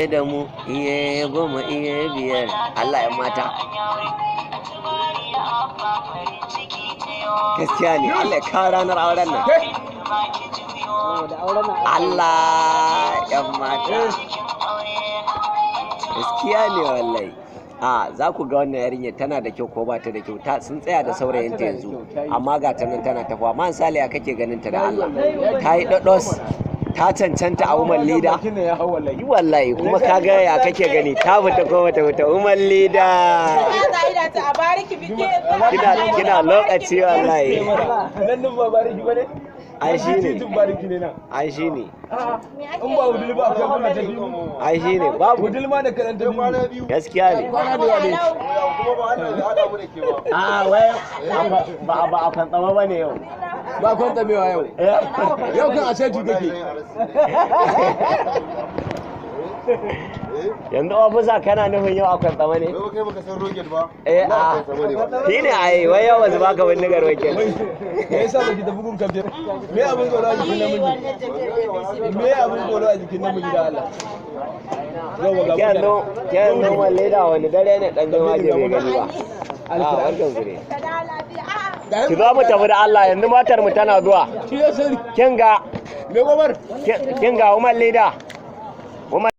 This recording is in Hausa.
Da mu iye 10 iye 5, Allah ya mata. Gaskiya ne, Allah ya kawo ranar auren nan. Allah yan mata. Gaskiya ne wallahi. A za ku ga wannan yarinyar tana da kyau ko ba ta da kyau, ta sun tsaya da saurayinta yanzu, amma ga ta nan tana tafiya. Man Sale, ya kake ganin ta da Allah? Ta yi ɗaɗos, ta cancanta a woman leader. Yi wallahi, kuma ka ga ya kake gani, ta fita ko bata fita woman leader? Kina lokaci wallahi. Nan nan ba bariki bane? Ai shi ne. Titin bariki ne nan. Ai shi ne. In ba wudil ba, akwai kuma ta biyu. Ai shi ne, babu. Wudil ma da karanta biyu. Gaskiya ne. Kwana da yawa ne. A wai ba a fantsama ba ne yau. Ba kwan tsamewa yau. Yau kan a sai kake. Yanzu ofisa, kana nufin yau a kwantsama ne? Wai kai baka san roget ba? Eh, a shi ne ai, wai yau basu baka bindigar ba kenan. Me yasa baki tafi gun kamfe? Me abin tsoro a jikin namiji? Me abin tsoro a jikin namiji da Allah? Yau ga Kyan noman leda, wani dare ne dan jama ke bai gani ba. A barkan ku ne. Ki zo mu tafi da Allah, yanzu matar mu tana zuwa. Shi ya sani. Kin ga Me gobar? Kin ga woman leader.